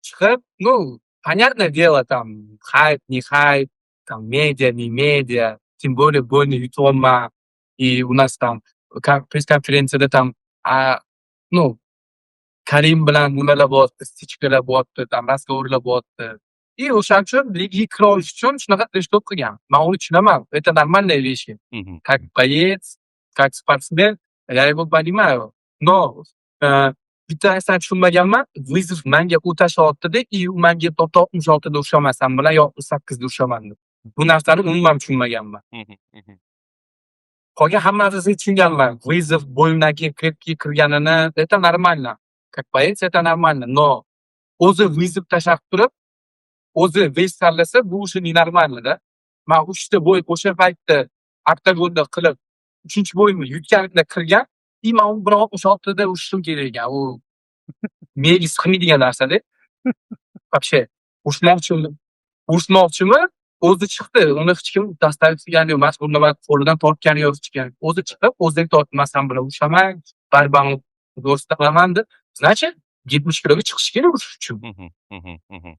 chiqib, ну, понятное дело, там хайп, не хайп, там медиа, не медиа, тем более бой ni yutyapman. И у нас там пресс-konferensiyada там, ну, Karim bilan nimalar bo'lyapti, стычка lar bo'lyapti, там разговор lar bo'lyapti. И o'shaning uchun ligaga kira olish uchun shunaqa trash talk qilgan. Man uni tushunaman. Это нормальные вещи. Как боец, как спортсмен, я его понимаю. Но bitta narsani tushunmaganman. Вызов manga u tashlayapti-da, и u manga aytyapti, 66 da urishaman san bilan yo 68 da urishaman deb. Bu narsani umuman tushunmaganman. Mhm. Mhm. Qolgan hamma narsasini tushunganman. Вызов бой imdan keyin крепкий kirganini, это нормально. Как боец это нормально. Но o'zi вызов tashlab turib, o'zi вес tanlasa, bu уже ненормально -da. Man 3 ta бой o'sha paytda oktagonda qilib, 3-бой imni yutganimda kirgan, и man u bilan 66 da urishishim kerak ekan. U miyaga sig'maydigan narsa-da. Вообще, urushmoqchimi, o'zi chiqdi. Uni hech kim заставить qilgani yo'q, majburlab qo'lidan tortgani yo'q hech kim. O'zi chiqib, o'zi aytyapti, "Man san bilan urushaman, борьба mni ko'rsataman", deb. Значит, 70 kiloga chiqishi kerak urush uchun. Mhm. Mhm. Mhm.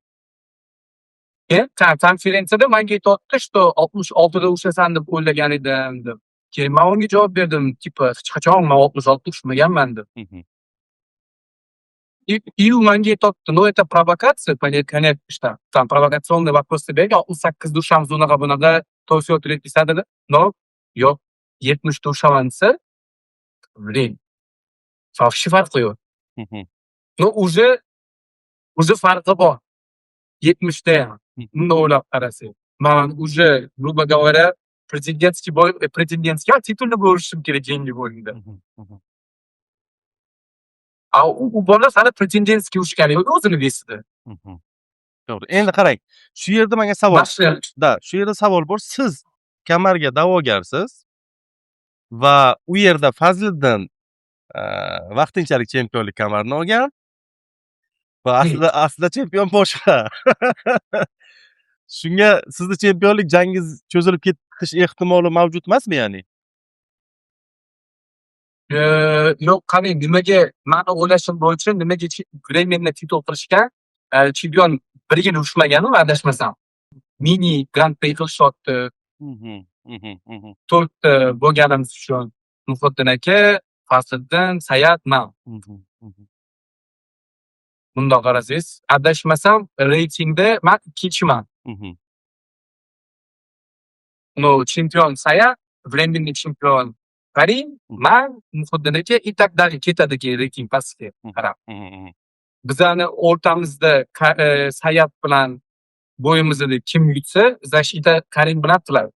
Keyin konferensiyada menga aytyapti, что 66 da urushasan deb o'ylagan edim, deb. Keyin man unga javob berdim, типа, hech qachon man 66 da urushmaganman, deb. И u menga aytyapti, ну, это провокация, конечно, там провокационный вопрос bergan, 68 da urishamiz, unaqa bunaqa, то всё dedi. Но, yo'q, 70 da urushaman desa, блин, вообще farqi yo'q. Ну, уже farqi bor. 70 da ham. Bunday o'ylab qarasak. Man уже, грубо говоря, президентский бой, президентский титульный бой urishim kerak keyingi бой imda. Mhm. Mhm. A u bola hali претендентский urushgani yo'q o'zini вес ida. To'g'ri. Endi qarang, shu yerda menga savol. Mashq Да, shu yerda savol bor. Siz kamarga da'vogarsiz va u yerda Fazliddin vaqtinchalik chempionlik kamarini olgan va aslida chempion boshqa. Shunga sizni chempionlik jangingiz cho'zilib ketish ehtimoli mavjud emasmi, ya'ni? Yo'q, qarang, nimaga, mani o'ylashim bo'yicha, nimaga временно titul qilishgan, chempion bir yil urushmaganu, adashmasam. Mini Grand Prix qilishyapti. Mhm. Mhm. Mhm. To'rtta bo'lganimiz uchun Muhitdin aka, Fazliddin, Sayat, man. Mhm. Mhm. Bundoq qarasangiz, adashmasam, reytingda man ikkinchiman. Ну, chempion Sayat, временный chempion Karim, man, Muhitdin aka и так далее ketadi keyin reyting pastga qarab. Mhm. Bizani o'rtamizda Sayat bilan бой imizda kim yutsa, защита Karim bilan qiladi.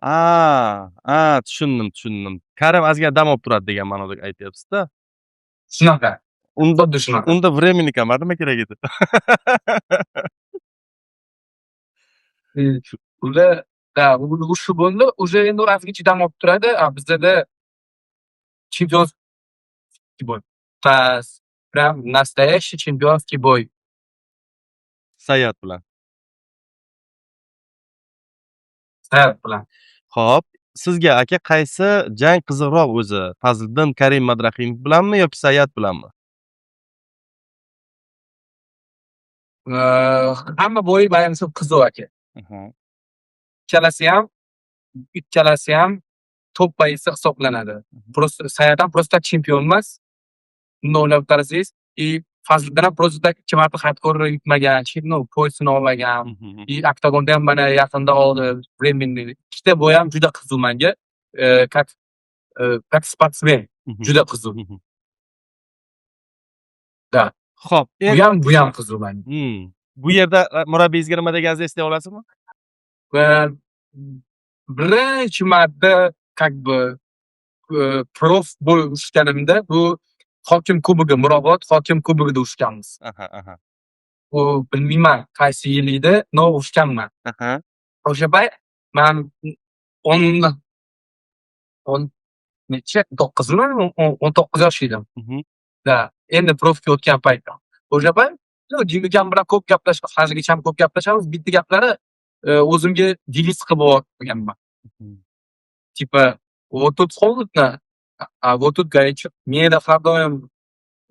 A, tushundim, tushundim. Karim ozgina dam olib turadi degan ma'noda aytyapsiz-da. Shunaqa. Unda Xuddi shunaqa. unda временный kamar nima kerak edi? Unda да, shu bo'ldi. Уже endi ozgincha dam olib turadi. A bizada чемпионский бой. Pas, прям настоящий чемпионский бой. Sayat bilan. Sayat bilan. Xo'p, sizga, aka, qaysi jang qiziqroq o'zi? Fazliddin Karim Madrahimov bilanmi yoki Sayat bilanmi? Hamma бой manimcha qiziq, aka. Ikkalasi ham top бойцы hisoblanadi. Просто Sayat ham просто chempion emas. Bunday o'ylab qarasangiz и Fazliddin ham просто так ikki marta hardcore yutmagan, ну, пояс ini olmagan. И oktagonda ham mana yaqinda oldi временный. Ikkita бой ham juda qiziq menga. Как спортсмен juda qiziq. Да. Xo'p, Bu endi ham, bu ham qiziq menga. Bu yerda murabbiyingizga nima deganingizni eslay olasizmi? Va birinchi marta как бы проф бой urushganimda, bu Hokim Kubogi, Mirobod Hokim Kubogida urushganmiz. Aha, aha. U bilmayman qaysi yil edi, но urushganman. O'sha payt man 10 necha, 9mi, 19 yosh edim. Да, endi проф ga o'tgan paytim. O'sha payt, ну, ukam bilan ko'p gaplashib, hozirgacha ham ko'p gaplashamiz. Bitta gaplari o'zimga deviz qilib olganman. Типа, вот тут холодно, а вот тут горячо. Menda har doim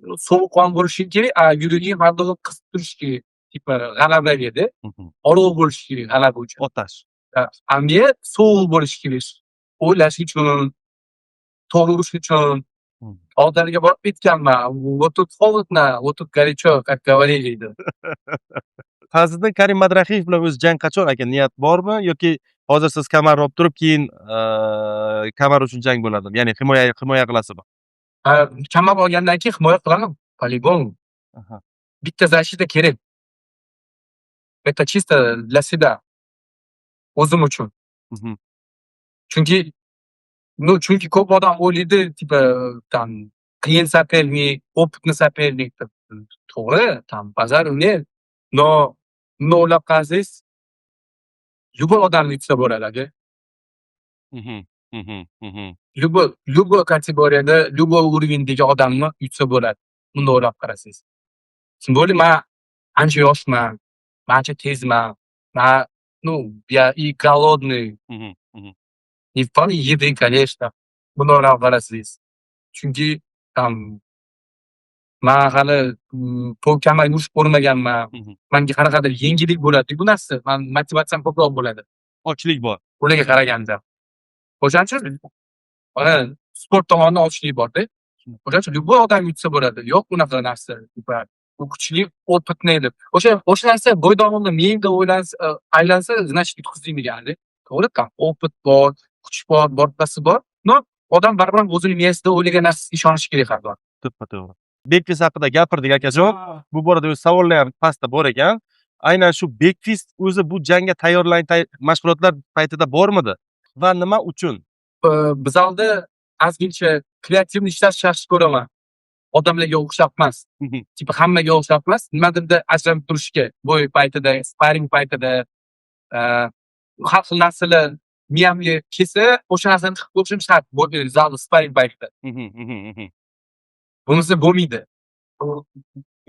sovuqqon bo'lishing kerak, a yuraging har doim qizib turishi kerak. Типа g'alabagada olov bo'lishi kerak g'alaba uchun. Otash. A menga sovuq bo'lishi kerak. O'ylash uchun, to'g'ri urish uchun. Oldilariga borib aytganman: "Вот тут холодно, вот тут горячо, как говорили", deb. Fazliddin Karim Madrahiyev bilan o'zi jang qachon, aka, niyat bormi yoki hozir siz kamarni olib turib, keyin kamar uchun jang bo'ladimi? Ya'ni himoya qilasizmi? Kamar olgandan keyin himoya qilaman по-любому. Bitta защита kerak. Это чисто для себя. O'zim uchun. Chunki, ну, chunki ko'p odam o'ylaydi, типа, там, qiyin соперник, опытный соперник deb. To'g'ri, там, базару нет. Но bunday o'ylab qarasangiz, любой odamni yutsa bo'ladi, aka. Mhm, mhm, mhm. Любой kategoriyada, любой уровень dagi odamni yutsa bo'ladi. Bunday o'ylab qarasangiz. Тем более man ancha yoshman, man ancha tezman. Man, ну, я и голодный. Mhm, mhm. Не в плане еды, конечно. Bunday o'ylab qarasangiz. Chunki там man hali kamarga urishib ko'rmaganman. Manga qanaqadir yengillik bo'ladi bu narsa. Man motivatsiyam ko'proq bo'ladi. Ochlik bor. Ularga qaraganda. O'shaning uchun sport tomonidan ochlik borda. O'shaning uchun любой odam yutsa bo'ladi. Yo'q unaqa narsa. Типа, u kuchli, опытный deb. O'sha narsa бой davomida miyangda o'ylansa, aylansa, значит, yutqizdik degani. To'g'ri, там опыт bor, kuch bor, boshqasi bor. Но odam baribir o'zini miyasida o'ylagan narsasiga ishonishi kerak har doim. To'ppa-to'g'ri. Backfist haqida gapirdik, akajon. Bu borada o'zi savollar ham pastda bor ekan. Aynan shu backfist o'zi bu jangga tayyorlan mashg'ulotlar paytida bormidi? Va nima uchun? Bizlarda ozgincha kreativniy ishlashni yaxshi ko'raman. Odamlarga o'xshab emas. Типа hammaga o'xshab emas. Nimadirda ajralib turishga бой paytida, sparing paytida har xil narsalar miyamga kelsa, o'sha narsani qilib ko'rishim shart. Zalda sparing paytida. Mhm, mhm, mhm. Bo'lmasa bo'lmaydi.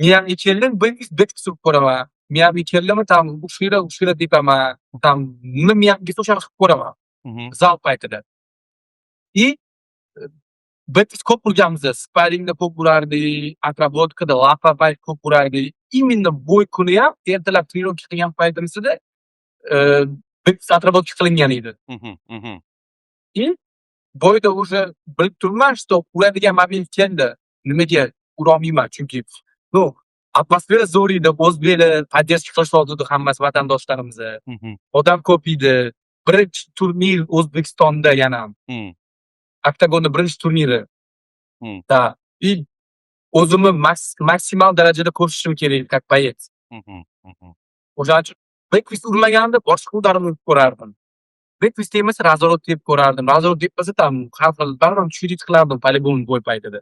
Miyamga keldim, backfist urib ko'raman. Miyamga keldimi, там ushira ushira tepaman. Там nima miyamga kelsa, o'shani qilib ko'raman. Zal paytida. И backfist ko'p urganmiz. Sparingda ko'p urardik, отработка da лапа payt ko'p urardik. Именно бой kuni ham ertalab тренировка qilgan paytimizda backfist отработка qilingan edi. Mhm, mhm. И бой da уже bilib turibman, что uradigan moment keldi. Nimaga urolmayman? Chunki, ну, atmosfera zo'r edi. O'zbeklar поддержка qilishyotgandi hammasi, vatandoshlarimiz. Odam ko'p edi. Birinchi turnir O'zbekistonda yana. Oktagonni birinchi turniri. Да. И o'zimni maksimal darajada ko'rsatishim kerak как боец. Mhm, mhm. O'shaning uchun backfist urmaganimda boshqa удар ni urib ko'rardim. Backfist tegmasa, разворот tepib ko'rardim. Разворот tepmasa, там har xil baribir tushirib qilardim по-любому бой paytida.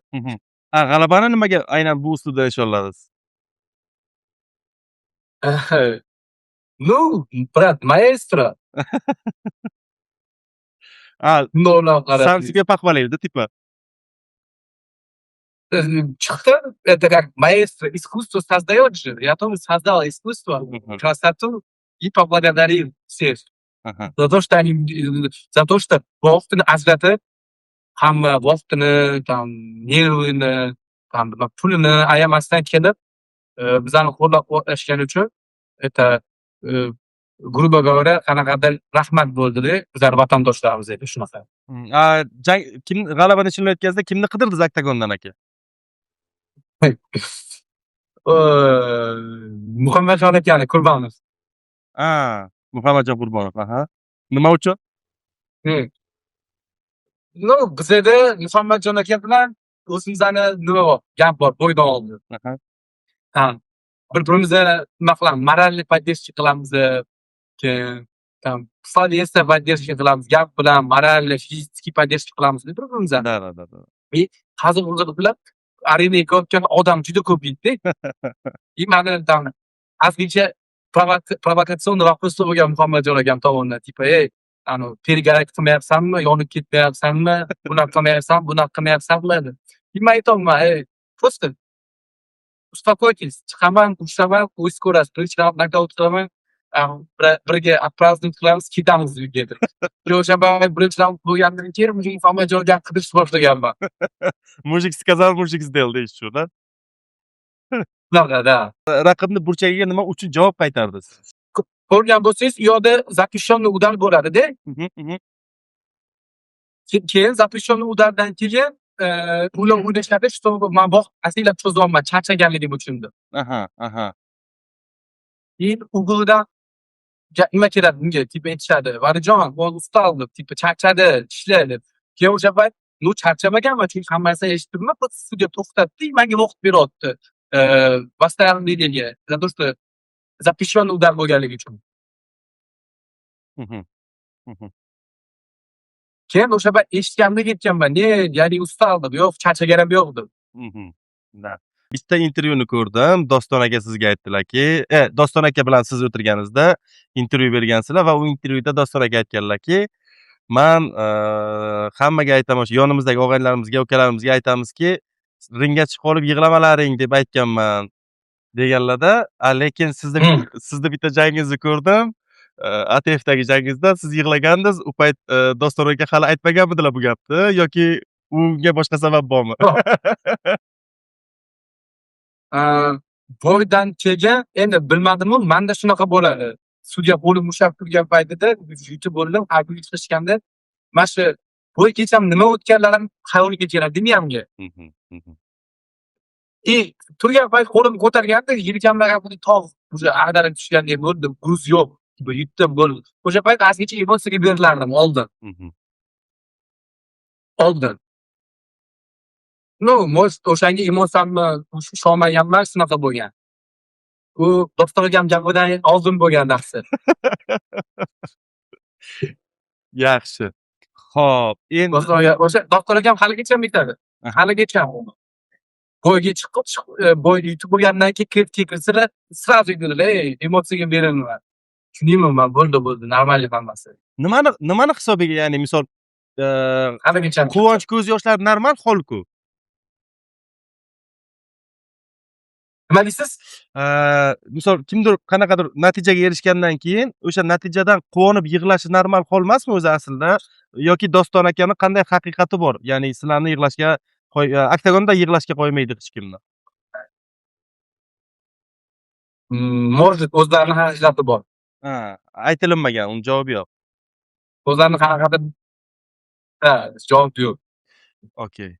Ha, g'alabani nimaga aynan bu uslubda nishonladingiz? Ну, брат, маэстро. Ha, Bunday o'ylab сам qarab. себе похвалил, да, типа? Chiqdi, это как маэстро, искусство создаёт же. Я тоже создал искусство, красоту и поблагодарил всех. За то, что они, за то, что vaqtini ajratib, hamma vaqtini, там, nervini, там, nima, pulini ayamasdan kelib, bizani qo'llab-quvvatlashgani uchun, это, грубо говоря, qanaqadir rahmat bo'ldida bizlar vatandoshlarimizga shunaqa. A, jang kim g'alaba nishonlayotganingizda kimni qidirdingiz oktagondan, aka? Muhammadjon akani, Qurbonov. A, Muhammadjon Qurbonov, aha. Nima uchun? Ну, bizada Muhammadjon aka bilan o'zimizni nima bor, gap bor бой dan oldin. Ha. Bir-birimizni nima qilamiz, моральный поддержка qilamiz, keyin там словесно поддержка qilamiz, gap bilan моральный, физический поддержка qilamiz bir-birimizni. Да, да, да, да. И hazil huzul qilib arenaga kelayotgan odam juda ko'p edi. И mani там ozgincha провокационный вопрос bo'lgan Muhammadjon akam tomonidan, типа: "Ey, anavi перегорать qilmayapsanmi, yonib ketmayapsanmi, bunaqa qilmayapsanmi, bunaqa qilmayapsanmi?" deb. И man aytyapman: "Ey, просто успокойтесь, chiqaman, urushaman, o'zingiz ko'rasiz. Birinchi raund nokaut qilaman, birga отпраздновать qilamiz, ketamiz uyga" deb. Keyin o'sha payt birinchi raund bo'lgandan keyin Muhammadjon akam qidirishni boshlaganman. Мужик сказал, мужик сделал deyish shu, да? Shunaqa, да. Raqibni burchagiga nima uchun javob qaytardingiz? Ko'rgan bo'lsangiz, u yoqda запрещенный удар bo'ladi-da. Mhm, mhm. Keyin запрещенный удар dan keyin ular o'ylashadi, что man ataylab cho'zyapman charchaganligim uchun deb. Aha, aha. Keyin угол idan nima keladi bunga, типа aytishadi: "Valijon, он устал" deb, типа charchadi, tishla deb. Keyin o'sha payt, ну, charchamaganman, chunki hammasini eshitib turibman, судья to'xtatdi, menga vaqt beryapti. Восстановление ga, за то, что запрещенный удар bo'lganligi uchun. Mhm. Mhm. Keyin o'sha payt eshitganimda ketganman. "Не, я не устал" deb, yo'q, charchaganim yo'q deb. Да. Bitta intervyuni ko'rdim. Doston aka sizga aytdilarki, Doston aka bilan siz o'tirganingizda intervyu bergansizlar va u intervyuda Doston aka aytganlarki, man hammaga aytaman, o'sha yonimizdagi og'aynilarimizga, ukalarimizga aytamizki, ringga chiqib olib yig'lamalaring deb aytganman deganlarda, lekin sizni sizni bitta jangingizni ko'rdim. ATFdagi jangingizda siz yig'lagandingiz. U payt Doston aka hali aytmaganmidilar bu gapni yoki unga boshqa sabab bormi? Yo'q. Бой dan keyin endi bilmadimu, manda shunaqa bo'ladi. Судья qo'lim ushlab turgan paytida yutib bo'ldim, harbiy chiqishganda mana shu бой kecham nima o'tganlarim xayolimga keladi miyamga. Mhm, mhm. И turgan payt qo'limni ko'targanda yelkamdan xuddi tog' уже ag'darib tushgandek bo'ldi. Груз yo'q. Yutdim, bo'ldi. O'sha payt ozgincha emotsiyaga berilardim oldin. Oldin. Ну, может, o'shanga emotsiyamni ushlolmaganman, shunaqa bo'lgan. U Doston akam gapidan oldin bo'lgan narsa. Yaxshi. Xo'p, endi Doston aka, o'sha Doston akam haligacha aytadi. Haligacha. Бой ga chiqib, бой yutib bo'lgandan keyin клетка ga kirsalar, сразу aytadilar: "Ey, emotsiyaga berilma." Tushundingmi man, bo'ldi, bo'ldi, нормальный hammasi. Nimani hisobiga, ya'ni misol, Haligacha. quvonch ko'z yoshlari normal hol-ku. Nima deysiz? Misol kimdir qanaqadir natijaga erishgandan keyin o'sha natijadan quvonib yig'lashi normal hol emasmi o'zi aslida? Yoki Doston akani qanday haqiqati bor? Ya'ni sizlarni yig'lashga qo'y, oktagonda yig'lashga qo'ymaydi hech kimni. Может, o'zlarini haqiqati bor. Ha, aytilinmagan, uni javobi yo'q. O'zlarini haqiqati, ha, javob yo'q. Okey.